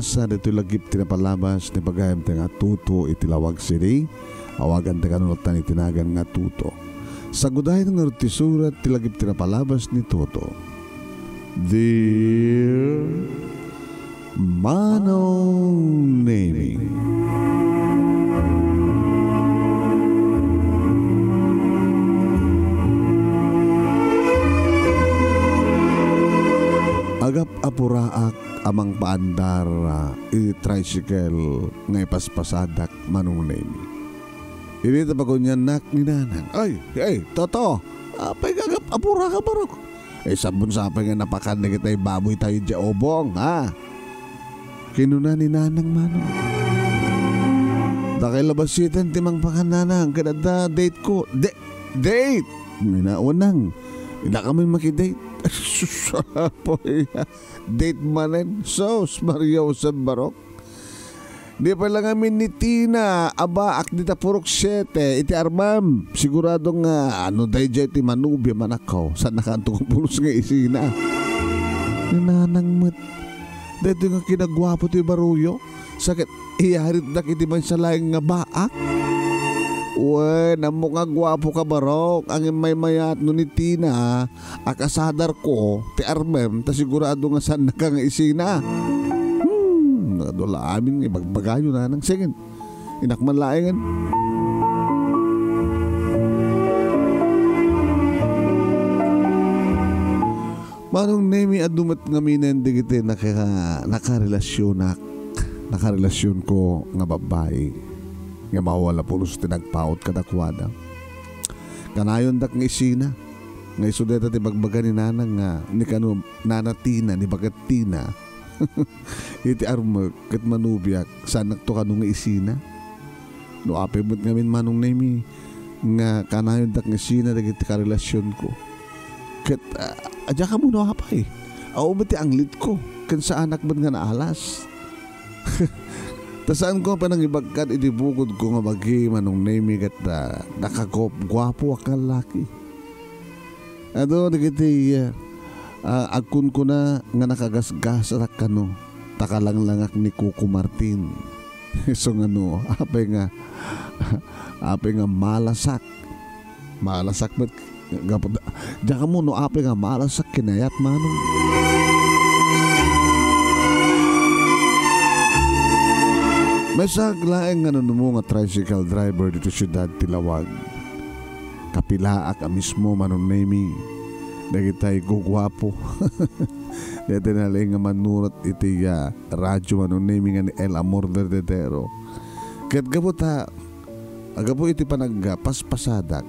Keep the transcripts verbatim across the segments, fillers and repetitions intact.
Sa ditoy lagip ti napalabas ni pagayam ti nga Tuto iti lawag C D. Awagan ti kanunottan iti nagan nga Tuto. Sagudayen ngarud ti surat ti lagip ti napalabas ni Tuto. Dear Manong Nemi. Agap-apuraak a mangpaandar, ah, iti tricycle nga ipaspasadak, Manong Nemi. Idi ta paguniannak ni Nanang, "Ay, ay, Toto, apay nga agap-apuraka, barok? Eh, sabon sapay nga napakan dagitay baboy tayo di ubong, ha?" Kinuna ni Nanang, Manong. "Dakay la basiten ti mangpakan, Nanang, ket adda date ko." "De-, date?" Ngina, "Unang, innak a makidate." Sus, apoy. Date manen. Sus, Maria Jose, barok. Di pay la ngamin ni Tina, aba, ak dita purok siete, iti armam. Sigurado nga, ano, daydiay ti manubia manakaw. Saan nakaanto ko pulos nga isina? Ni Nanang met. Daytoy nga kinaguapo ti baruyo. Sa ket iyaritdak iti maysa laeng nga baak. Wen, ammok nga guapo ka, barok. Angin maymayat no ni Tina, a kasadarko ti armem, ta sigurado nga saannaka nga isina. Hmm, nakadula amin nga ibagbagayo, Nanang. Sige, innak man laengen. Manong Nemi, adu met ngaminen dagiti naka-, nakarelasyonak, nakarelasyonko nga babbai nga mawala pulos ti nagpaut kadakuada. Kanayondak nga isina, nga isu dayta ti bagbaga ni Nanang nga ni kano Nana Tina, ni Baket Tina. Iti armek ket manubiak, saannakto kano nga isina. No apay met ngamin, Manong Nemi, nga kanayondak nga isina dagiti karelasyonko. Ket, ah, adiak ammo no apay. Awan met ti anglitko, ken saanak met nga naalas. Ta saanko a panangibagkat iti bukodko nga bagi, Manong Nemi, ket, ah, nakaguap-guapoak nga laki. Adu dagiti, ah, agkunkuna nga nakagasgasatak kano, ta kalanglangak ni Coco Martin. Isu nga no, apay nga, apay nga malasak. Malasak met, gapu-, diak ammo no apay nga malasak, kinayat, Manong. Maysa laeng nga nannumo nga tricycle driver ditoy siudad ti Lawag. Kapilaak a mismo, Manong Nemi, dagitay guguapo. Dagitay nalaing nga mannurot iti, ah, radyo, Manong Nemi, nga ni El Amor Verdadero. Ket gapu ta, gapu iti panagpaspasadak,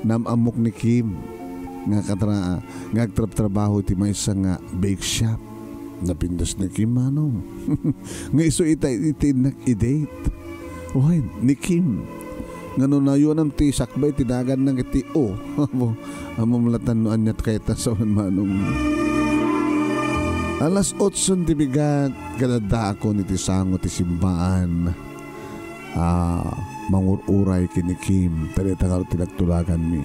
naam-ammok ni Kim nga katra-, nga agtrabtrabaho iti maysa nga bake shop. Napintas ni Kim, Manong. Nga isu ita iti innak i-date. Wen, ni Kim. Nga no nayoanam ti sakbay ti naganna iti O. Apo, ammom latta no aniat kayta sawen, Manong. Alas otson ti bigat, ket addaakon iti sango ti simbaan. Ah, mangur-uray ken ni Kim, ta dayta ngarud ti nagtulaganmi.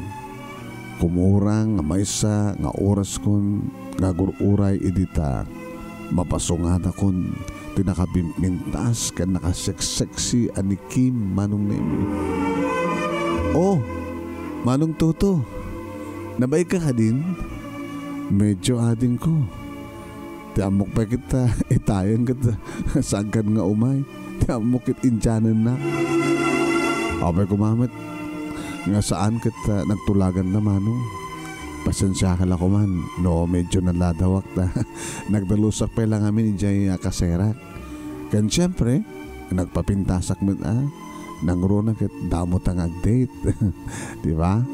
Kumurang nga maysa nga oraskon nga agur-uray idi ta mapasungadakon ti nakapimpintas ken nakaseksexy a ni Kim, Manong Nemi. Oh, Manong Toto, nabaigka kadin? Medyo adingko. Ti ammok pay ket, ah, itayen ket, ah, saankan nga umay. Ti ammok ket Indianennak. Apay koma met nga saan ket, ah, nagtulaganna, Manong. Pasensiaka la koman no medyo naladawak ta nagdalusak pay la ngamin idiay, ah, kaserak. Ken siempre, nagpapintasak met, ah, nangruna ket damo ta nga ag-date. Di ba?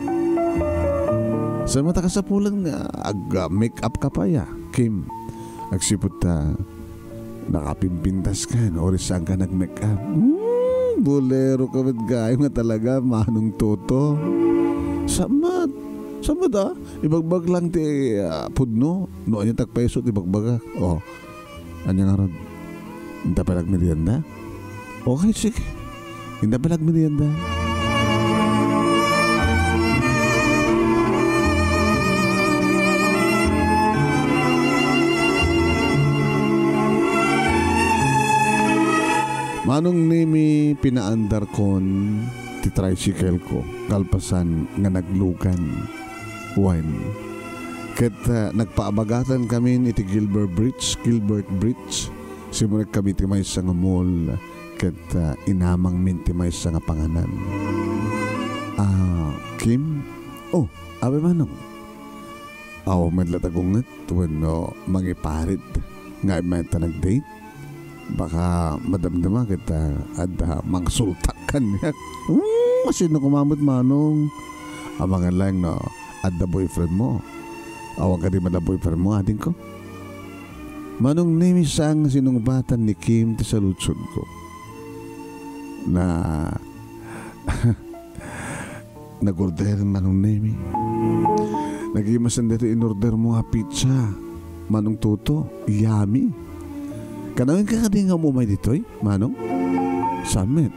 Saan met a kasapulan nga ag-, ah, make up ka pay, ah, Kim? Agsipud ta nakapimpintas ka, no? Or saan ka nag-make up? Hmm, bolero ka met gayo nga talaga, Manong Toto. Saan met? Saan met, ah? Ibagbag lang ti, ah, pudno. No, ania ti agpaiso ti ibagbagak. Oh. Ania ngarud? Inta pay la agmerienda? Okay, sige. Inta pay la agmerienda. pinaandarkon ti tricycle ko kalpasan nga naglugan. Wen, ket, ah, nagpaabagatan kamin iti Gilbert Bridge, Gilbert Bridge. Simrek kami ti maysa nga mall ket, ah, inamangmin ti maysa nga panganan. Ah, Kim? Oh, abe manong. Aw, met la tagunget wenno mangiparit nga immay ta nag-date? Baka madamdama ket, ah, adda mangsultak kaniak. Hmm, sino koma met manong? Amangan laeng no adda boyfriend mo. Awan kadi met a boyfriend mo, adingko? Manong Nemi, saan nga sinungbatan ni Kim ti saludsodko. Na, nag-order Manong Nemi. Nagimasen daytoy in-order mo nga pizza, Manong Toto. Yummy. Kanayon ka kadi nga umay ditoy, Manong? Saan met?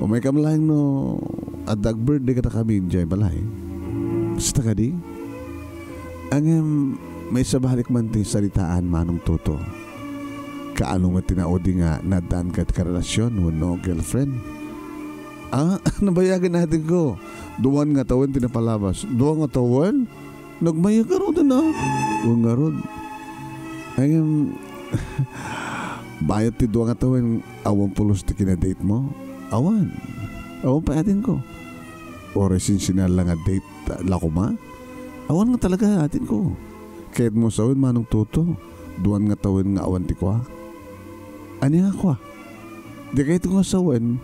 Umay kam laeng no adda ag-birthday kadakami idiay balay. Kasta kadi? Ngem, maisabalik man ti saritaan, Manong Toto. Kaano met ti naudi nga naaddaanka iti karelasion wenno girlfriend? Ah, nabayagen, adingko. Dua nga tawen ti napalabas. Dua nga tawen? Nagmayag ngaruden, ah. Wen ngarud. Ay, em, bayat ti dua nga tawen, awan pulos ti kinadate mo? Awan. Awan pay, adingko. Uray sinsinala nga date, la koma? Awan nga talaga, adingko. Kayatmo sawen, Manong Toto, dua nga tawen nga awan ti kua. Ania nga kua? Di kayatko nga sawen,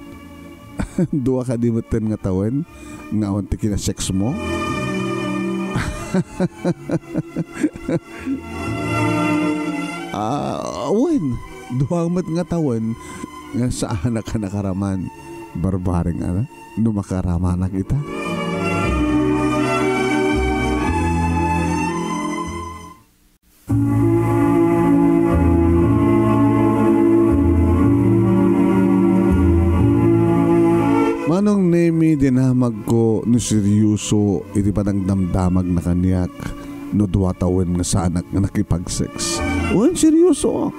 dua kadi metten nga tawen nga awan ti kinasex mo? Ah, wen, dua met nga tawen nga saanak a nakaraman. Barbareng, ana, no makaramanak ita. Manong Nemi, dinamagko no seryoso iti panagdamdamagna kaniak no dua tawen nga saanak nga nakipag-sex. Wen, seryosoak.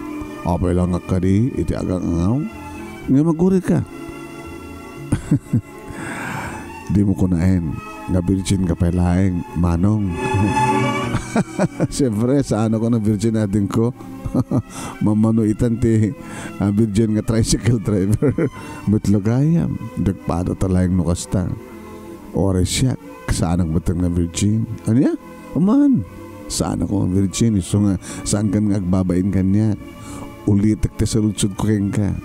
Apay la nga kadi iti agang-angaw? Nga magurika. Dimo kunaen nga virgin ka pay laeng, Manong. Siyempre, saanakon a virgin, adingko. Mamano itan ti, ah, virgin nga tricycle driver. Met la gayam, dagpada ta laeng no kasta. Uray siak, saanak metten nga virgin. Ania? Aman, saanakon nga virgin, isu nga saankan nga agbabain kaniak. Ulitek ti saludsodko kenka.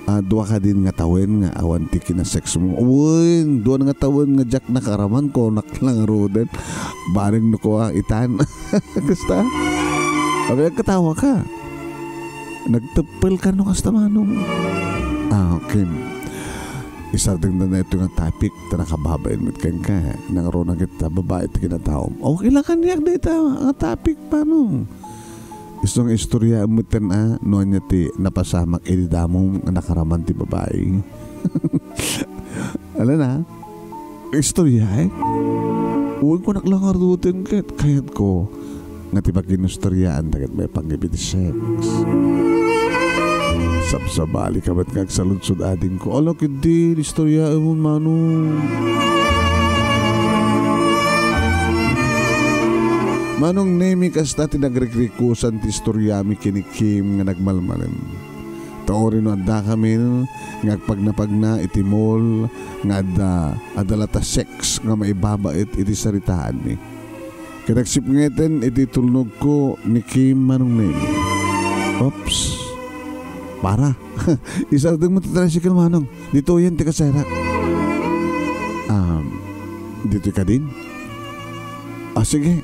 Ah, dua kadin nga tawen nga awan ti kinasex mo. Wen, dua nga tawen nga diak nakaraman, kunak la ngaruden. Bareng no kua itan. Kasta? Apay, agkatawa ka. Nagteppel ka no kasta, Manong? Ah, okay. Isardengda daytoy nga topic ta nakababain met kenka. Nangruna ket ta babai ti kinataom. Okay la kaniak dayta nga topic, Manong. Isu nga istoryaem metten a no ania ti napasamak idi damom nga nakaraman ti babai. Ala na, istorya, eh. Uy, kunak la ngaruden ket kayatko nga ti pakinistoryaanda ket maipanggep iti sex. Sabsabali ka met nga agsaludsod, adingko. Ala, ketdi, istoryaem, Manong. Manong Nemi, kasta ti nagrikrikusan ti istoryami ken ni Kim nga nagmalmalem. Ta uray no addakamin nga agpagnapagna iti mall nga adda, adda latta sex nga maibabaet iti saritaanmi. Ket agsipngeten iti tulnogko ni Kim, Manong Nemi. Oops. Para. Isardeng mo ti tricycle, Manong. Ditoyen ti kaserak. Um, ditoy kadin? Ah, sige.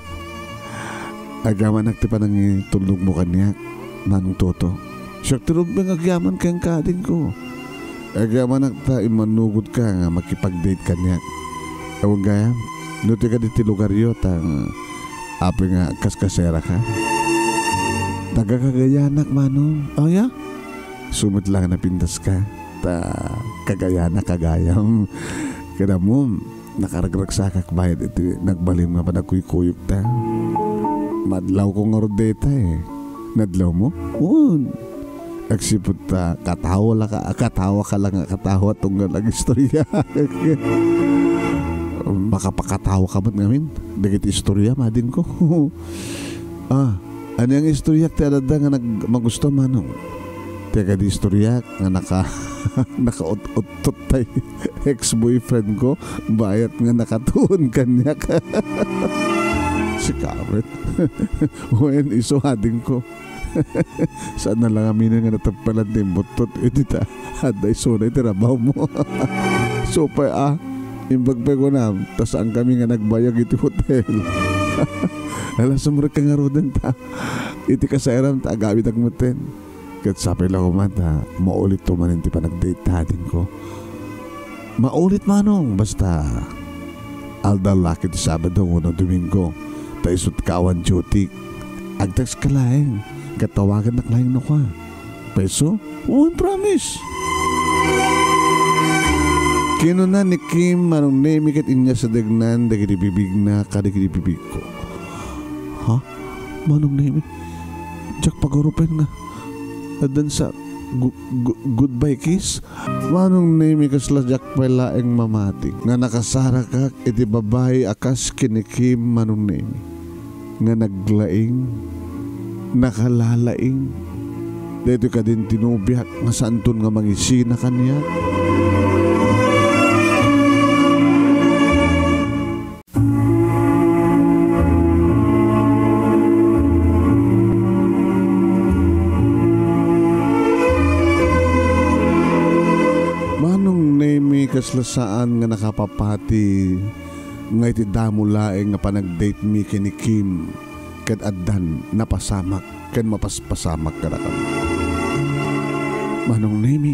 Agyamanak ti panangitulnogmo kaniak, Manong Toto. Siak ti rumbeng agyaman kenka, adingko. Agyamanak ta immanugodka nga makipag-date kaniak. Awan gayam, no ti kadi ti lugaryo ta, apay nga kaskasera ka? Taga-Cagayanak, Manong. Oh, ya? Isu met la nga napintas ka. Ta Cagayanak gayam. Kada mo, nakaragragsakak bayat iti nagbalin nga panagkuykuyokta. Madlawko ngarud dayta, eh. Nadlawmo? Wen. Agsipud ta, katawa la ka, katawa ka lang, katawa tunggal agistorya. Makapakatawa ka met ngamin dagiti istorya, madingko. Ah, ania nga istoryak ti adda nga nag-, magusto, manong? Ti kadi istoryak nga naka-, nakaut-uttot tay ex-boyfriend ko, bayat nga nakatuon kaniak. Sika met. Wen, isu, adingko. Saan na lang aminen nga natappalan ti imbuttot iti ta adda isuna iti trabaho mo. Supay a, imbag pay kunam, ta saan kami nga nagbayag iti hotel. Ala, sumrek ka ngaruden ta iti kasairam ta agawidak metten. Ket sapay la koma ta maulit to manen ti panagdate ta, adingko. Maulit, manong, basta aldaw la ket ti Sabado wenno Domingo, ta isut' ka awan duty. Ag-text ka laeng, ket tawagannak laeng no kua. Pay isu? Wen, promise. Kinuna ni Kim, Manong Nemi, ket inyasidegnan dagiti bibigna kadagiti bibigko. Ha? Manong Nemi, diak pagarupen nga addan sa gu-, gu-, goodbye kiss? Manong Nemi, kasla diak pay laeng mamati nga nakasarakak iti babai a kas ken ni Kim, Manong Nemi, nga naglaing, nakalalaing. Daytoy kadin ti nobiak nga saanton nga mangisina kaniak. Manong Nemi, kasla saan nga nakapapati nga iti damo laeng nga panagdate mi ken ni Kim ket addan napasamak ken mapaspasamak kadakami. Manong Nemi,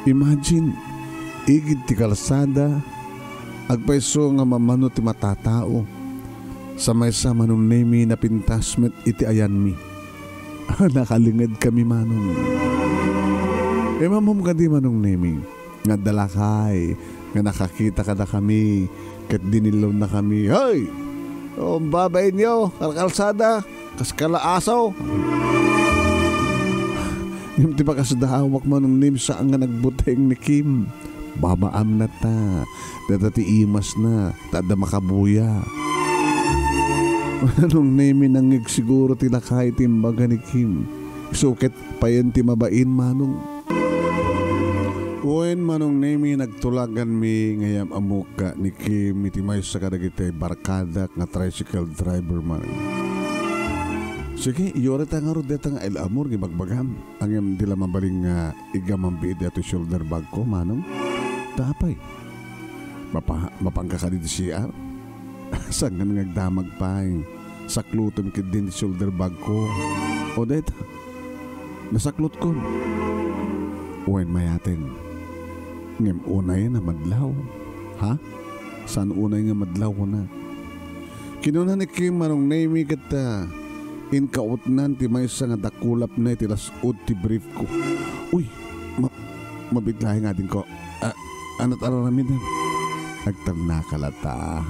imagine, igid ti kalsada, agpayso nga mamano ti matatao. Sa maysa, Manong Nemi, napintas met iti ayanmi. Nakalinged kami, Manong. Immum kadi, Manong Nemi, nga adda lakay nga nakakita kadakami ket dinillonnakami. Hoy! O, babainyo, kalkalsada, kas kalaaso. Ngem ti pakasdaawak, Manong Nemi, saan nga nagbuteng ni Kim. Babaamna ta, data ti imasna, ta adda makabuya. Manong Nemi, nangngeg siguro ti lakay ti imbaga ni Kim. Isu ket payen ti mabain, Manong. Wen, Manong Nemi, nagtulaganmi nga yam-ammok ni Kim iti maysa kadagiti barkadak nga tricycle driver, Manong. Sige, iyureta ngarud deta nga El Amor nga ibagbagam. Ngem di la mabalin nga igamambi daytoy shoulder bag ko, Manong. Ta apay? Mapa-, mapanka kadi iti C R? Saan nga agdamag pay? Saklutem ketdin ti shoulder bag ko. O dayta, nasaklutkon. Wen, mayateng. Ngem unayen a madlaw. Ha? Saan unay nga madlaw, kuna? Kinuna ni Kim, Manong Nemi, ket, ah, inkautnan ti maysa nga dakulapna iti las-ud ti brief ko. Uy, ma-, mabiit laeng, adingko. Ah, anat araramidem? Agtalnaka latta,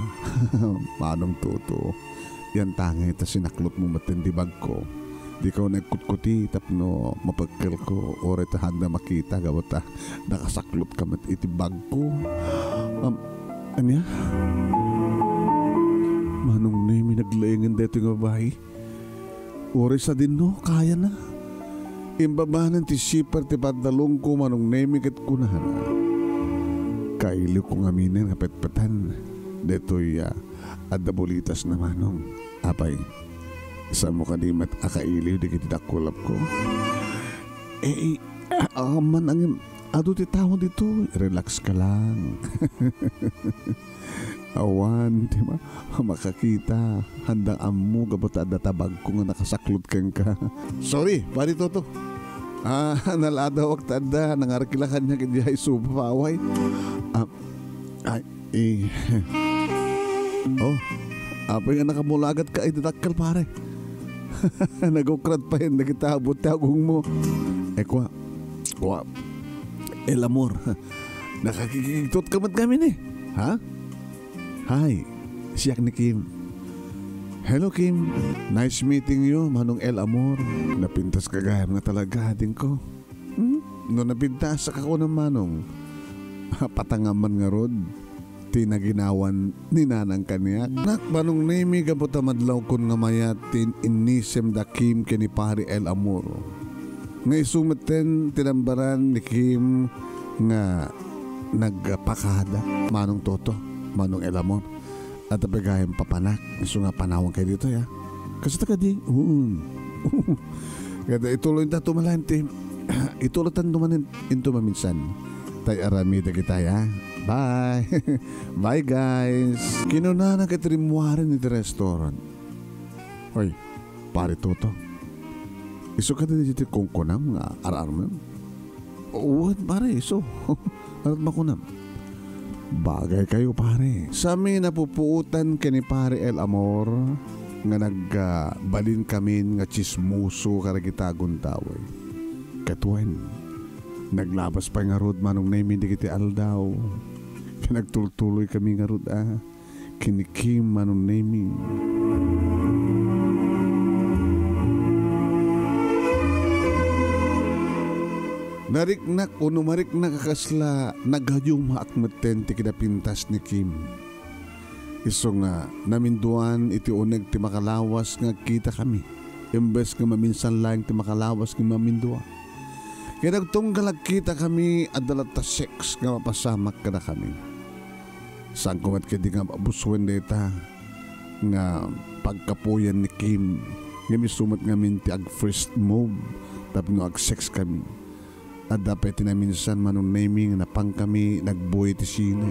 Manong Toto. Yantangay ta sinaklotmo metten ti bagko. Dika nagkutkuti tapno mapekkelko, uray ta haanda makita gapu ta nakasaklotka met iti bagko. Am, ania? Manong Nemi, naglaengen daytoy nga babai. Uray sadinno, kayana. Imbabanen ti siper ti pantalongko, Manong Nemi, ket kunana, "Kailiwko ngaminen nga petpetan daytoy, ah, adda bulitasna, Manong." Apay, saanmo kadi met a kailiw dagiti dakulapko? Eh, eh, ah, man, ngem adu ti tao ditoy. Relax ka lang. Awan ti ma-, makakita. Haanda ammo gapu ta adda ta bagko nga nakasaklot kenka. Sorry, Padi Toto. Ah, naladaw ak ta adda nangarkila kaniak idiay suba, paway. Ah, ay, eh. Oh, apay nga nakamulagat ka iti dakkel, pare? Nagukrad payen dagiti abut ti agongmo. Eh, kua, kua, El Amor, nakakikigtot ka met ngamin, eh. Ha? Hi, siak ni Kim. Hello, Kim. Nice meeting you, Manong El Amor. Napintas ka gayam nga talaga, adingko. Hmm? No napintas ka ko na, Manong. Patangam man ngarud ti naginawan ni Nanang kaniak. Nak, Manong Nemi, gapu ta madlawkon nga mayat ti innisem da Kim ken ni Pare El Amor. Nga isu metten ti nambaran ni Kim nga nagpakada, Manong Toto, Manong El Amor. Adda pay gayam papanak, isu nga panawankayo ditoy, a. Kasta kadi? Uu. Ket ituloyta to manen ti, ituloytan to manen into maminsan. Tay aramid dagitay, a. Bye. Bye, guys. Kinunana ket rimmuaren iti restaurant. Hoy, Pare Toto. Isu kadi dagiti kunkunam nga ar-armem? Wen, pare, isu. Anat makunam? Bagaykayo, pare. Sami napupuotan ken ni Pare El Amor nga nag-, ah, balinkamin nga tsismoso kadagiti agundaway. Ket wen, naglabas pay ngarud, Manong Nemi, dagiti aldaw. Ket nagtultuloykami ngarud, a. Ken ni Kim, Manong Nemi. Nariknak, o no mariknak a kasla nagayumaak metten ti kinapintas ni Kim. Isu nga naminduan iti uneg ti makalawas nga agkitakami, imbes nga maminsan laeng ti makalawas nga mamindua. Ket agtunggal agkitakami, adda latta sex nga mapasamak kadakami. Saanko met ketdi nga abusuen dayta nga pagkapuyan ni Kim, ngem isu met ngamin ti ag-first move tapno ag-sex kami. Adda pay ti naminsan, Manong Nemi, nga napankami nagbuy ti sine.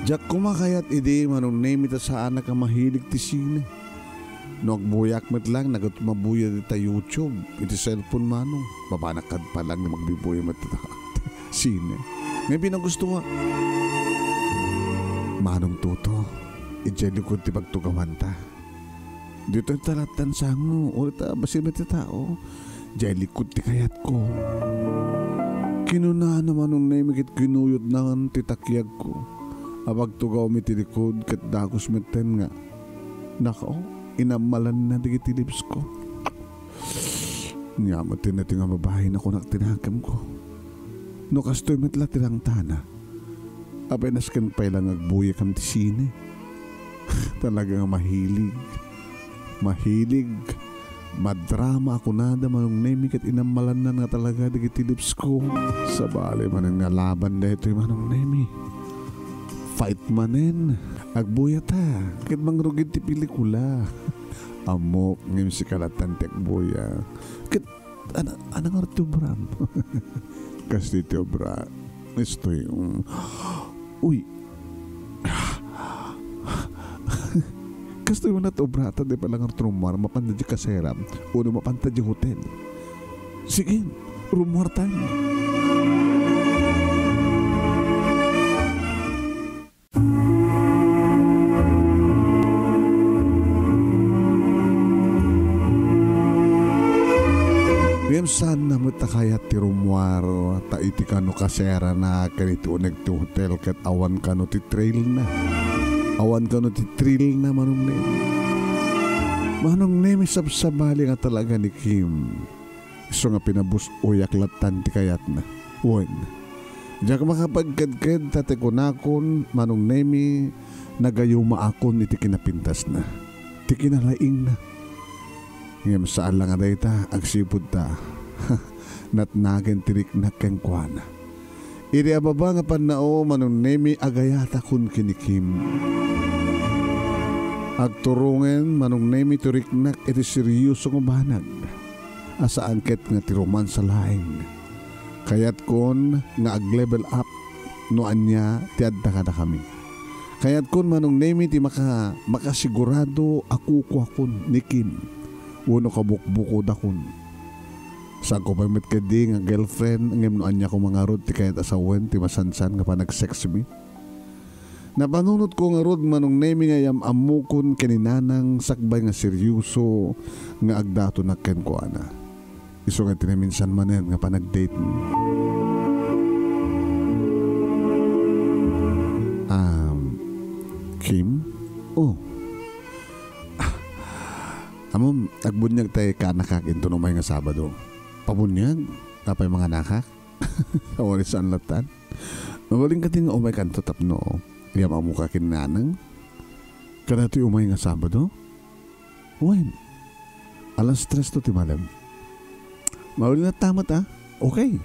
Diak koma kayat idi, Manong Nemi, ta saanak a mahilig ti sine. No agbuyak met lang, nagat mabuya dita YouTube, iti cellphone, Manong. Mapanak kad pa lang nga magbibuya met dita sine. Ngem pinagustoak. Manong Toto, idiay likod ti pagtugawanta. Ditoy ta lattan sango, uray ta bassit met ti tao. Diay likod ti kayatko. Kinunana, Manong Nemi, ket kinuyodnan ti takiagko. Apagtugawmi ti likod ket dagus metten nga, nako, inammalanna dagiti lips ko. Nia met ti nati nga babai, nakunak ti nakemko. No kastoy met la ti langtana, apay nasken pay la nga agbuyakam ti sine. Talaga nga mahilig. Mahilig. Madrama a kunada, Manong Nemi, ket inammalannan nga talaga dagiti lips ko. Sabali manen nga laban daytoy, Manong Nemi. Fight manen. Agbuyata. Ket mangrugid ti pelikula. Ammok, ngem sika lattan ti agbuya. Ket Ana, ana ngarud ti obram? Kas ti obra. Istoy, mm. Uy. Kastoy man ti obra, ta di pay la ngarud ti rummuar, mapanta di kasera, uno mapanta di hotel. Sige, rummuar tayo. Ngem saanna met a kayat ti rummuar, ta iti kano kaserana ken iti uneg ti hotel ket awan kano ti thrill na. Awan kano ti thrill na, Manong Nemi. Manong Nemi, sabsabali nga talaga ni Kim. Isu nga pinabus-oyak lattan ti kayatna. Wen, diak makapagkedked ta ti kunakon, Manong Nemi, nagayumaakon iti kinapintasna, ti kinalaingna. Ngem saan la nga dayta, agsipud ta natnagen ti riknak kenkuana. Iti ababa nga pannao, Manong Nemi, agayatakon ken ni Kim. Agturongen, Manong Nemi, ti riknak iti serioso nga banag a saan ket nga ti romansa laeng. Kayatkon nga ag-level up no ania ti adda kadakami. Kayatkon, Manong Nemi, ti maka-, makasigurado a kukuakon ni Kim wenno kabukbukodakon. Saanko pay met ketdi nga girlfriend, ngem no ania koma ngarud ti kayat a sawen ti masansan nga panag-sex mi. Napanunotko ngarud, Manong Nemi, nga iyam-ammokon ken ni Nanang sakbay nga serioso nga agdatonak kenkuana. Isu nga ti naminsan manen nga panag-date mi. Um, Oh. Ammom, agbuniag tay kaanakak inton umay nga Sabado. Pabuniag? Apay manganakak? Awan, saan latta. Mabalin kadi nga umaykanto tapno iam-ammoka ken nanang? Kada toy umay nga Sabado? Wen, alas tres to ti malem. Mabalin latta met, a? Okay.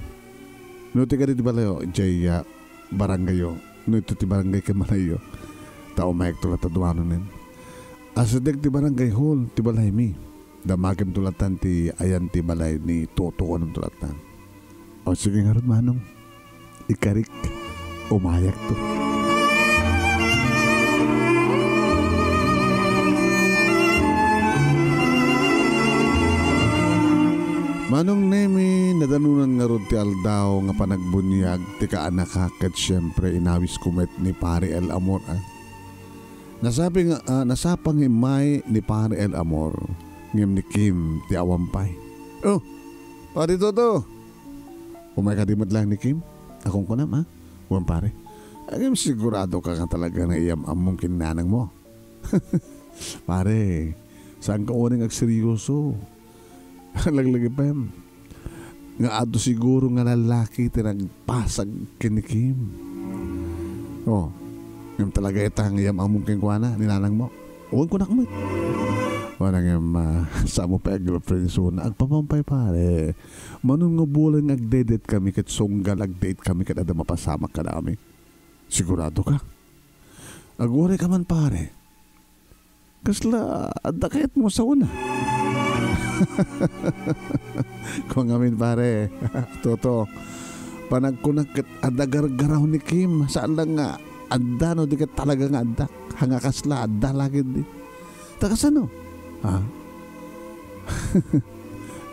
No, ti kadi ti balayo, jay, a, barangayyo. No, ito ti barangay ken balayyo. Ta umayakto latta duano nen. Asideg ti barangay hall ti balaymi. Damagimto latta ti ayan ti balay ni Toto, kunamto latta. O, sige ngarud, manong. Ikarik, umayakto. Manong Nemi, nadanonan ngarud ti aldaw nga panagbuniag ti kaanakak, ket siempre, inawisko met ni Pare El Amor, a. Nasapi nga, a, nasapa nga immay ni Pare El Amor, ngem ni Kim ti awan pay. Oh, Pare Toto! Umay kadi met laeng ni Kim? A, kunkunam, a? Wen, pare. Ngem siguradoka nga talaga nga iam-ammom ken nanangmo? Pare, saanka uray nga agseryoso. Laglagipem nga adu siguro nga lalaki ti nagpasag ken ni Kim. Oh, ngem talaga ita nga iam-ammom kenkuana ni nanangmo? Wen, kunak met. Wen, ngem, a, saanmo pay a girlfriend isuna? Agpamam pay, pare. Mano nga bulan nga agde-date kami ket sunggal agdate kami ket adda mapasamak kadakami. Sigurado ka? Aguray ka man, pare. Kasla adda kayatmo a sawen? Kua ngamin, pare. Toto, panagkunak ket adda gargaraw ni Kim. Saan lang nga adda no di ket talaga nga adda. Haan nga kasla adda la ketdi. Ta kasano? Ha?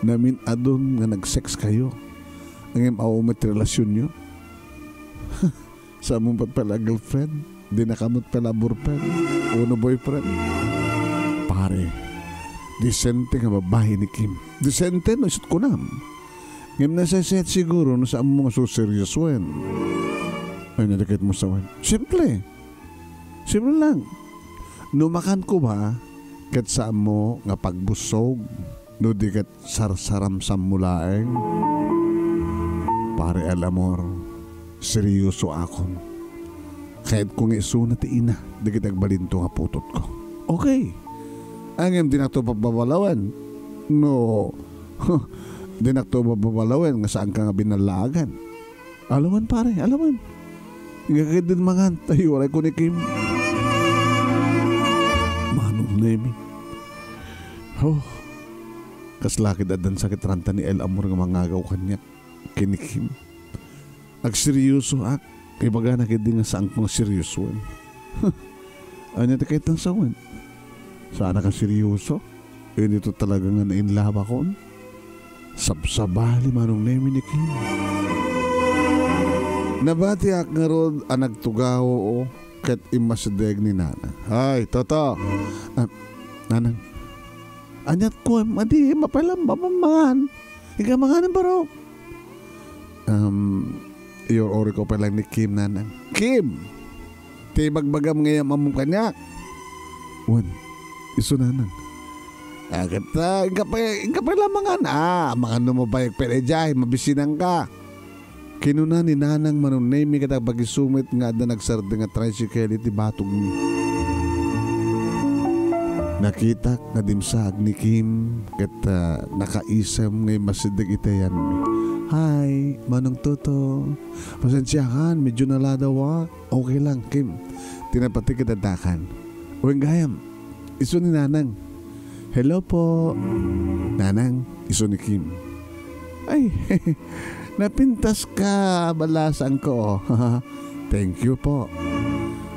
Namin-adun nga nag-sex kayo. Ngem awan met ti relasyonyo. Saanmo met pala a girlfriend? Dinaka met pala a burfriend? Wenno boyfriend? Pare, disente nga babai ni Kim. Disente no isu't kunam. Ngem nasaysayat siguro no saanmo nga seryosoen. Ay, nadakit mo sawen. Simple. Simple lang. No makan koma, ket saanmo nga pagbussog, no di ket sarsaramsammo laeng. Pare El Amor, seryosoakon. Kayatko nga isuna ti ina dagiti agbalinto nga putotko. Okay. Ngem dinakto pabbabalawen. No, dinakto pabbabalawen nga saanka nga binallaagan. Alawen, pare, alawen. Inka ketdin mangan, ta urayko ni Kim. Manong Nemi. Oh, kasla ket addan sakit ranta ni El Amor nga mangagaw kaniak ken ni Kim. Agseryosoak, ibagana ketdi nga saanko nga seryosoen. Ania ti kayatna a sawen? Saanak a seryoso? Inito talaga nga nainlabakon? Sabsabali, Manong Nemi, ni Kim. Nabatiak ngarud a nagtugaw ket immasideg ni Nanang. Ay, Toto! Ah, Nanang, aniat ko, adi, mapailam, mamammangan. Inka mangan, barok. Um, iur-urayko pay laeng ni Kim, Nanang. Kim! Ti ibagbagam nga iam-ammom kaniak. Wen, isu, Nanang. Ah, ket, ah, inka pay, inka pay la mangan. Ah, mangan no mabayag pay daydiay, mabisinanka. Kinuna ni Nanang Manong Nemi ket agpagisumit nga adda nagsardeng a tricycle iti batogmi. Nakitak nga dimsaag ni Kim ket, ah, nakaisem nga immasideg iti ayanmi. Hi, Manong Toto. Pasensiakan, medyo naladawak. Okay lang, Kim. Ti napateg ket addakan. Wen gayam, isu ni Nanang. Hello po. Nanang, isu ni Kim. Ay, napintas ka, balasangko. Thank you po.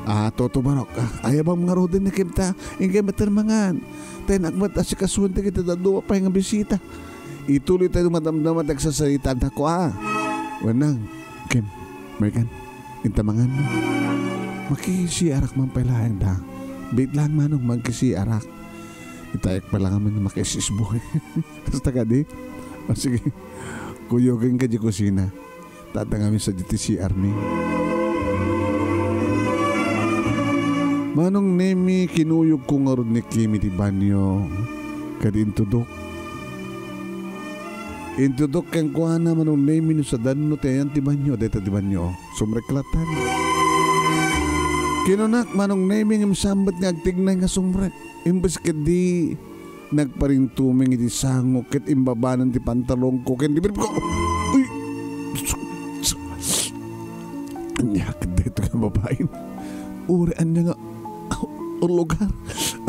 Ah, Toto Barok, ah, ayabam ngaruden ni Kim ta, inggay matermangan. Ten akmat asikasuan ti kita dadua pay nga bisita. Ituloy tayo madamdama ti agsasarita, dako, ah. Wenang, Kim, Marikan, inta mangan. Makisiarak man pay laeng da. Bit lang manong magkisiarak. Itayek pa lang amin makisisboy. Basta kadi. O sige, kuyogen ka di kusina. Tatang amin sa di ti C R ni. Manong Nemi, kinuyogko ngarud ni Kim iti banio. Ket intudok. Intudok kenkuana, Manong Nemi, no sadanno ti ayan ti banio, dayta ti banio. Sumrek latta. Kinunak, Manong Nemi, ngem saan met nga agtignay nga sumrek. Imbes ketdi, nagparintumeng iti sango ket imbabanen ti pantalonko ken di briefko. Uy! Ania ket daytoy nga babaen? Uray ania nga lugar?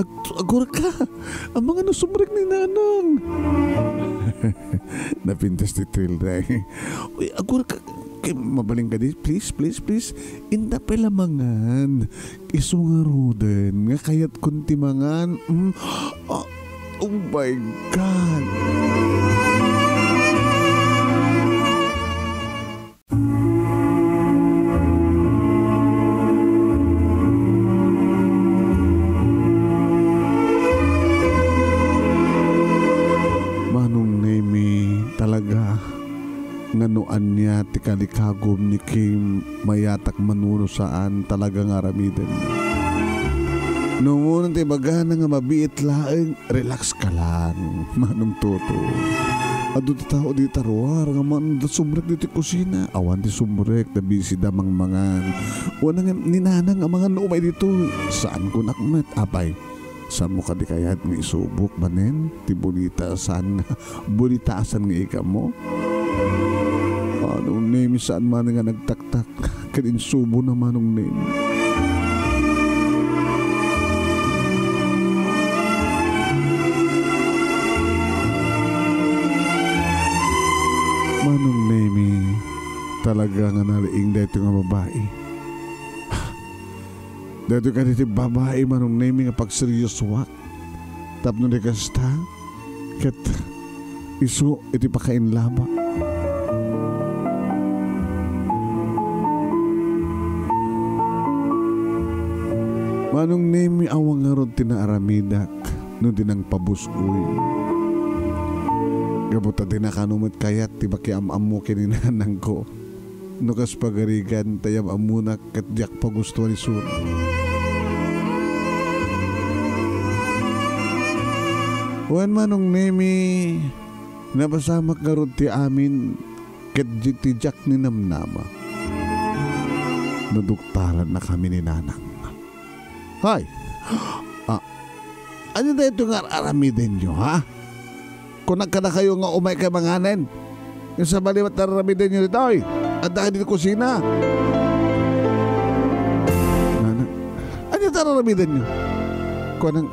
Ag-, agurka! Amangan no sumrek ni Nanang! Napintas ti thrill, day. Uy, agurka! Kay mabalin kadi, please, please, please. Inta pay la mangan. Isu ngaruden nga kayatkon ti mangan. Mm. Ah, oh my God! Manong Nemi, talaga, nga no ania ti kalikagum ni Kim, mayatak man wenno saan, talaga nga aramiden. No umuna ti ibagana nga mabiit laeng, relax ka lang, Manong Toto. Adu ti tao dita ruar nga manda sumrek ditoy kusina. Awan ti sumrek, nabisi da mangmangan. Wen ni Nanang a mangan no umay ditoy. Saan kunak met, apay. Saanmo kadi kayat nga isubok manen ti bonita a saan nga, bonita a saan nga ikammo? Manong Nemi, saan manen nga nagtaktak ket insubona, Manong Nemi. Manong Nemi, talaga nga nariing daytoy nga babai. Daytoy kadi ti babai, Manong Nemi, nga pagseryosoak. Tapno di kasta, ket isu iti pakainlaba. Manong Nemi, awan ngarud ti naaramidak no di nangpabusgoy. Gapu ta di na kano met kayat ti makiam-ammo ken ni nanangko. No kas pagarigan, ta yam-ammonak ket diak pagustoan isuna. Wen, Manong Nemi, napasamak ngarud ti amin ket di-, ti diak ninamnama. Naduktarannakami ni Nanang. Hay! Ah, ania daytoy nga ar-aramidenyo, ha? Kunak kadakayo nga umaykayo manganen. Nga sabali met ar-aramidenyo ditoy. Adda kadi kusina. Nana, ania ti ar-aramidenyo? Kunana,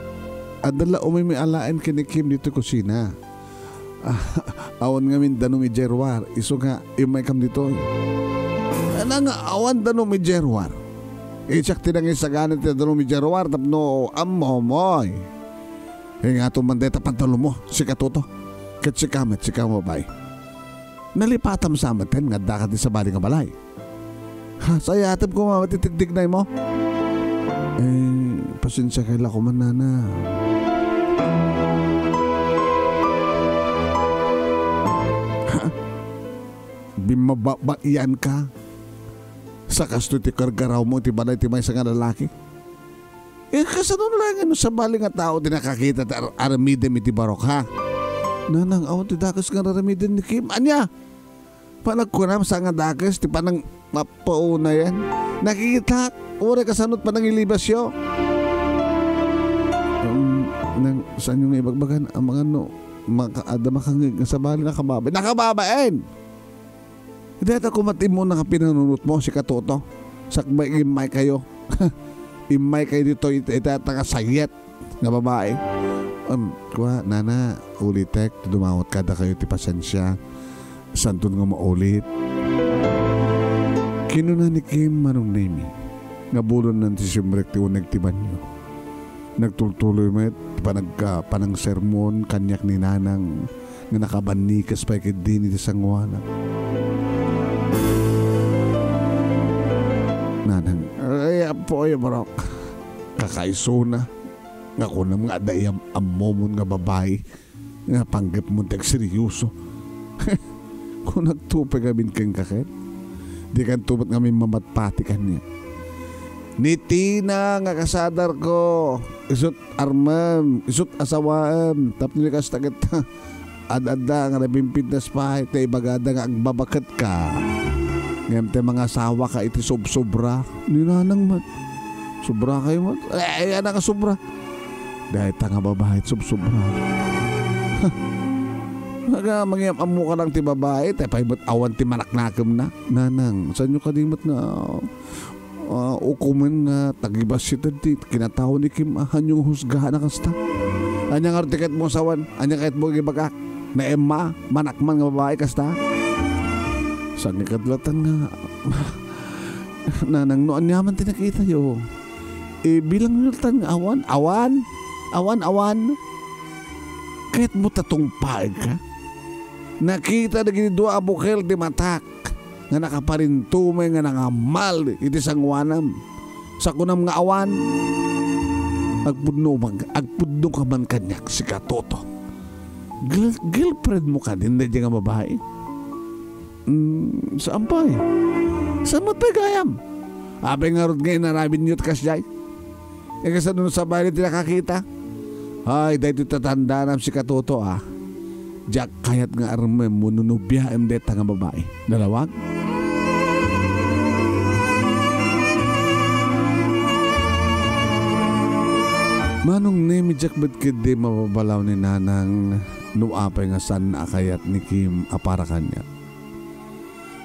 adda la umaymi alaen ken ni Kim ditoy kusina. Ah, awan ngamin danum idiay ruar, isu nga immaykam ditoy. Nana nga awan danum idiay ruar. Siak ti nangisagana ti danum idiay ruar tapno ammom, oy. Ingatom man dayta pantalonmo, sika Toto. Ket sika met, sika nga babai. Nalipatam sa metten nga addaka ti sabali nga balay. Ha, sayatem koma ti tigtignaymo. Eh, pasensiakay la koma, Nana. Ha? Bimmababaianka? Sa kastoy ti kargarawmo iti balay ti maysa nga lalaki? Eh, kasano laeng no sabali nga tao ti nakakita ti ar-, armidem iti barok, ha? Nanang, awan ti dakes nga ar-armiden ni Kim. Ania? Panagkunam sa nga dakes ti panang mapaunayan. Nakikitak, uray kasano ti panangilibasyo. Um, nang, saanyo nga ibagbagan, amangan no, maka-, adda makangngeg nga sabali, nakababain. Nakababain! Dayta koma ti immuna nga pinanunotmo, sika Toto. Sakbay immaykayo. Immaykayo ditoy, it-, ita, ta nga sayet nga babai. Um, kua, Nana, ulitek, dumawat kadakayo ti pasensia. Santon nga maulit. Kinuna ni Kim, Manong Nemi, nga bulonan ti simrek ti uneg ti banio. Nagtultuloy met ti panagka-, panangsermon kaniak ni Nanang nga nakabannikes pay ketdin iti sangoanak. Nanang, ay, apo, ay, barok. Kakaisuna nga kunam nga adda iyam-ammomon nga babai nga panggepmon ti agseryoso. Kunakto pay ngamin kenka ket, dikanto met ngamin mamatpati kaniak. Ni Tina nga kasadarko, isut' armem, isut' asawaem, tapno ni kasta ket ad-adda nga nabimpidnas pay ta ibagada nga agbabaketka. Ngem ti mangasawaka iti sobsobra, ni Nanang met. Sobra kayo met. Eh, eh, ano nga sobra? Dahil ta nga babae ti sobsobra. Aga, mangyam-ammo ka lang ti babae, tay pay met awan ti manaknakemna. Nanang, saan nyo kadi met nga ah, ukomen nga tagibassit ti kinatao ni Kim a hanyo nga husgahan a kasta. Ania ngarud ti kayatmo a sawen? Ania kayatmo nga ibagak? Naemma, manakman nga babae kasta? Saan nga kadlatan nga, Nanang, no aniaman ti nakitayo? Eh, bilang nyo tan nga awan, awan, awan, awan. Kayatmo ta tungpaek ka? Nakita dagiti dua a bukel ti matak nga nakaparintumeng nga nangammal iti sangoanam. Sa kunam nga awan, agpudno man, agpudno ka man kaniak, sika Toto. Girl-, girlfriend mo kadin daydiay nga babae? Mm, saan pay? Saan met pay gayam? Apay ngarud nga inaramidyo ti kasdiay? E, kasano no sabali ti nakakita? Ay, daytoy tatandanam, sika Toto, a. Diak kayat nga armem wenno nobiaem dayta nga babae. Nalawag? Manong Nemi, diak met ketdi mababalaw ni Nanang no apay nga saanna a kayat ni Kim a para kaniak.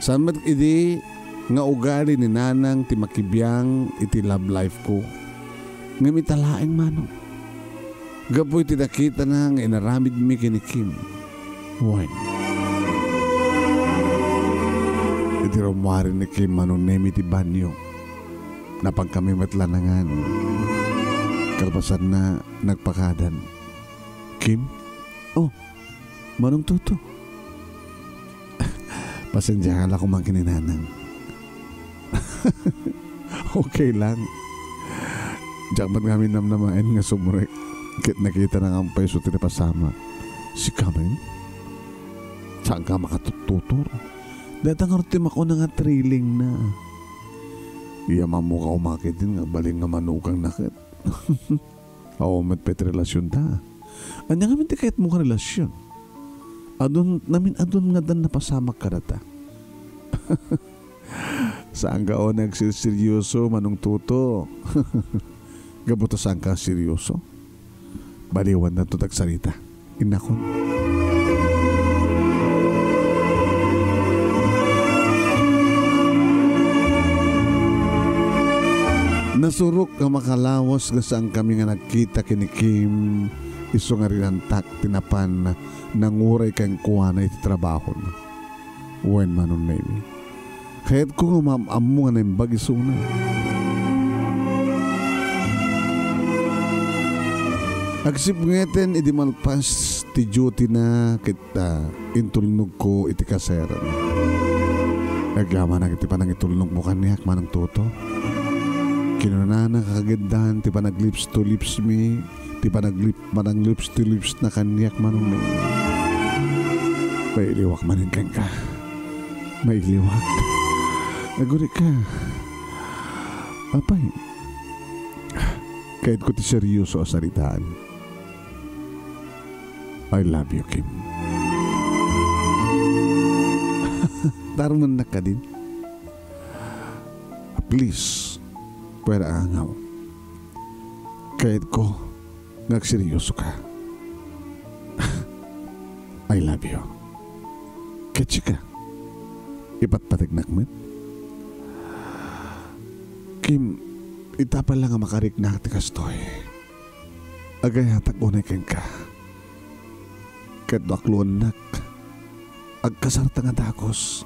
Saan met idi nga ugali ni Nanang ti makibiang iti love life ko. Ngem ita laeng, Manong, gapu iti nakitana nga inaramidmi ken ni Kim. Wen, iti rummuaren ni Kim, Manong Nemi, ti banio, napankami met lanangan. Kalpasanna, nagpakadan. Kim? Oh, Manong Toto. Pasensiaka la koma ken ni Nanang. Okay lang. Diak met ngamin namnamaen nga sumrek ket nakitana nga ampay isu ti napasamak. Sika met? Saanka makatuttutor? Dayta ngarud ti makuna nga thrilling na. Iyam-ammoka koma ketdin nga agbalin nga manukangna ket. Awan met pay ti relasionta. Ania ngamin ti kayatmo nga relasion? Adun, namin-adun nga addan napasamak kadata. Saanka unay agserseryoso, Manong Toto. Gapu ta saanka seryoso? Baliwandanto ti agsarita. Innakon. Nasurok nga makalawas nga saankami nga nagkita ken ni Kim, isu nga rinantak ti napan nanguray kenkuana iti trabahona. Wen, Manong Nemi. Kayatko nga maam-ammo nga naimbag isuna. Agsipngeten idi malpas ti duty na ket, ah, intulnogko iti kasera. Agyamanak iti panangitulnogmo kaniak, Manong Toto. Kinunana nga kagiddan ti panag-lips to lips mi, ti panaglip-, panag-lips to lips na kaniak, Manong Nemi. Mailiwak manen kenka. Mailiwak. Agurika. Apay, kayatko ti seryoso a saritaan. I love you, Kim. Tarmennak kadin. Please, pwera angaw. Kayatko nga agseryoso ka. I love you. Ket sika, ipatpategnak met? Kim, ita pay la nga makariknak ti kastoy, agayatak unay kenka. Ket no akluennak, agkasarta nga dagus.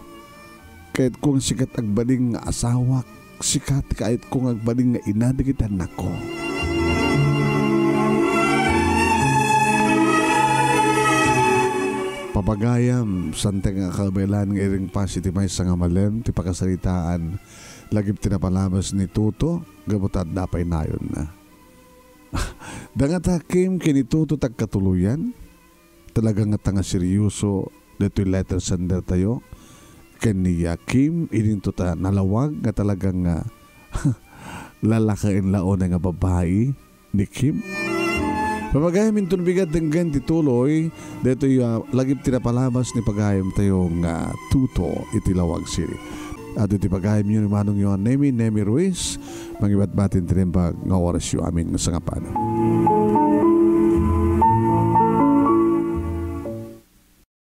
Kayatko nga sika ti agbalin nga asawak, sika ti kayatko nga agbalin nga ina dagiti annakko. Pabagayam, saan ti nga kabaelan nga iringpas iti maysa nga malem ti pakasaritaan lagip ti napalabas ni Toto gapu ta adda pay nayonna. Dangata Kim ken ni Toto ti agkatuloyan. Talaga ngata nga seryoso daytoy letter sender tayo ken ni Kim, idinto ta nalawag nga talaga nga lalakaen la unay nga babai ni Kim. Pagayam, inton bigat denggen ti tuloy, daytoy, ah, lagip ti napalabas ni pagayamtayo nga Tuto iti Lawag City. At iti pagayamyo ni manongyo a Nemi, Nemi Ruiz, mangibatbati ti naimbag nga orasyo amin nga sangapulo.